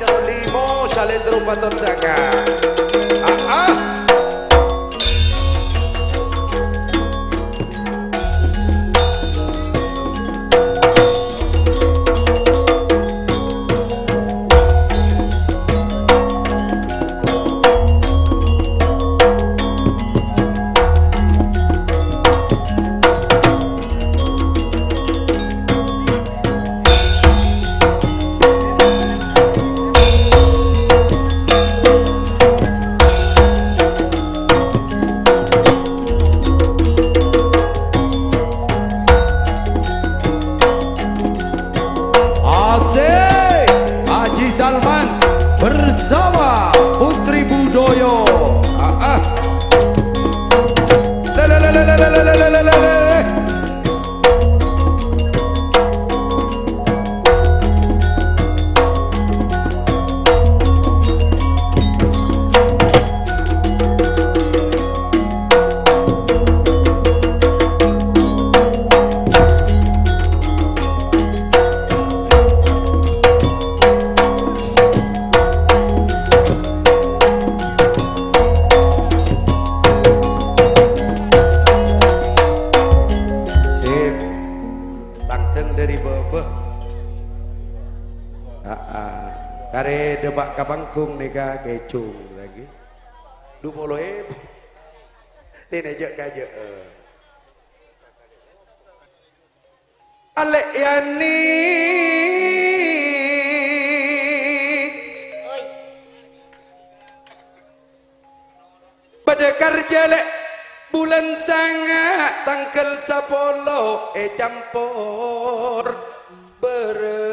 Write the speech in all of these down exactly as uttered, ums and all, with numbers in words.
Cor limo salèn rupa tottanga. Ah, ah. Asik, Haji Salman bersama Putri Budoyo. Ah, ah. Le, le, le. Sip. Tangteng dhâri bâbâ. Aa. Karè dâpa' ka panggung nèka kècung lagi. Du polo èbu. Tènè jâ'-kajâ'ân. Alè' Yani. Oi. Bâdâ karjâ lè' bulân sanga' tangghâl sapolo ècampor bârâ'.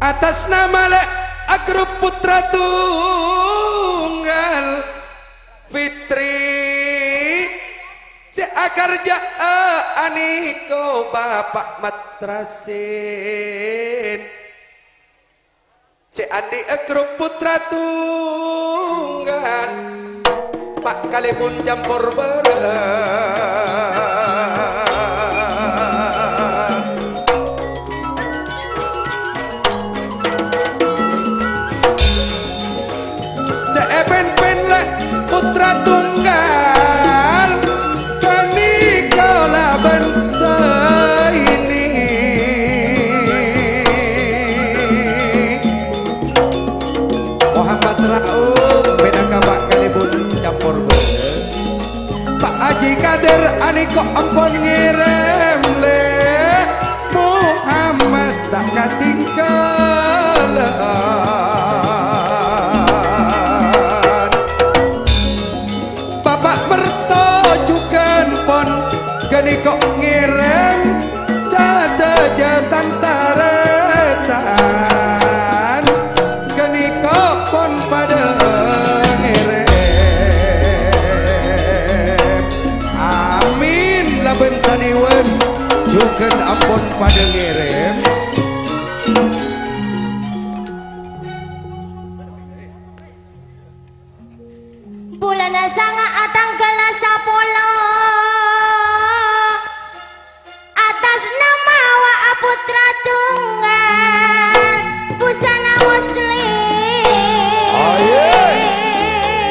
Atas nama lè' agrup putra tunggal Fitri sè akarjâ'â anèko Bapa' Matrasin. Sè andi' agrup putra tunggal, pa' kalèbun campor bârâ'. Sè èpènpèn lè' putra tunggal, ghânèka labân saènè. Muhammad Rauf mènangka pa' kalèbun campor bârâ'. Pa' Haji Kadir anèko ampon ngèrèm, lè'. Muhammad ta' katèngghâlân. Bapa' mertoa jhughân pon ghânèka ngèrèm sadhâjâ tan-tarètan. Ghânèka pon padâ ngèrèm. Amin. Labân sanèwan jhughân ampon padâ ngèrèm. Bulânna sanga' atangghâl sapolo. Atas nama wa' putra tunggal, busana muslim. Ayo.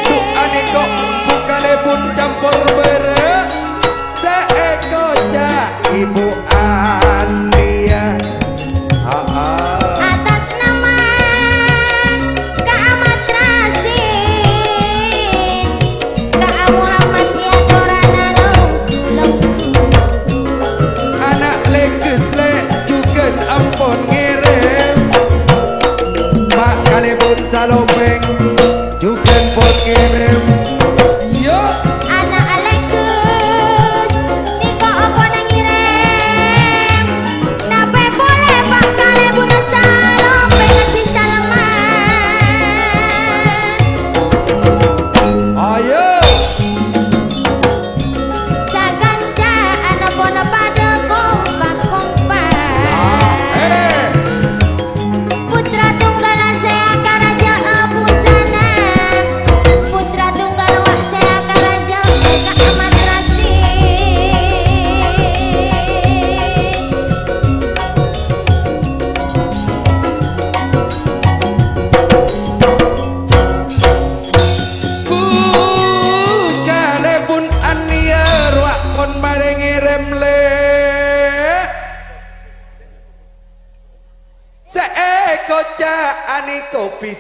Du'ane kok bukalèbun campor bârâ', sè èkoca' Ibu Andia. Atas nama Ka Amat Rasid, Ka Muhammad Yatorana Longkong. Ana' Leges lè' jhughân ampon ngèrèm. Pa' kalèbun Salopeng jhughân pon ngèrèm. Iyâ. Ana' Leges nèka ampon ngèrèm. Napè polè pa' kalèbun Salopeng Haji Salman. Ayo. Sakancana pon padâ kompak-kompak. Ah, eh. Putra tunggal sè akaraja abus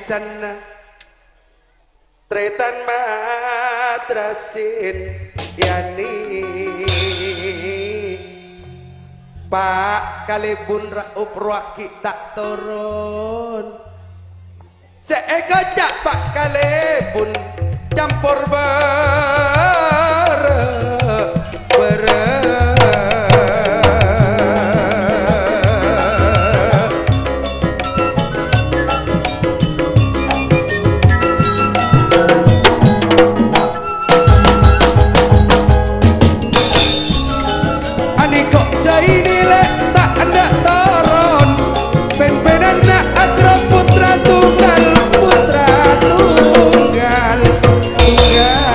Sanna. Trètan madrasin yani. Pa' Kalèbun Ra'up rowa ghi' ta' toron. Sè èkoca' Pa' Kalèbun campor bârâ'. Bârâ'. Anèko' Zaini lè' ta' endâ' toron, pèn-pènanna Agro putra tunggal, putra tunggal, tunggal.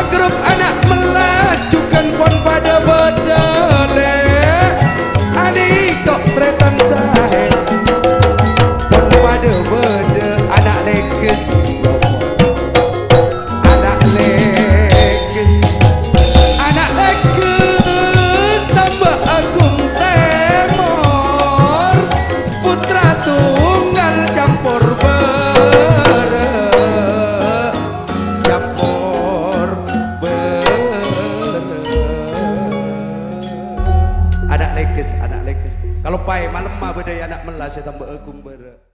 Agrup ana' mellas jhughân pon padâ bâdâ, lè'. Anèko' trètan saè pon padâ bâdâ, ana' lèghis. Ana' lèghis, ana' lèghis tamba agung tèmor, putra tunggal campor bârâ', campor bârâ'. Ana' lèghis, ana' lèghis. Kalopaè malemma bâdâ è ana' mellas sè tamba agung bârâ'.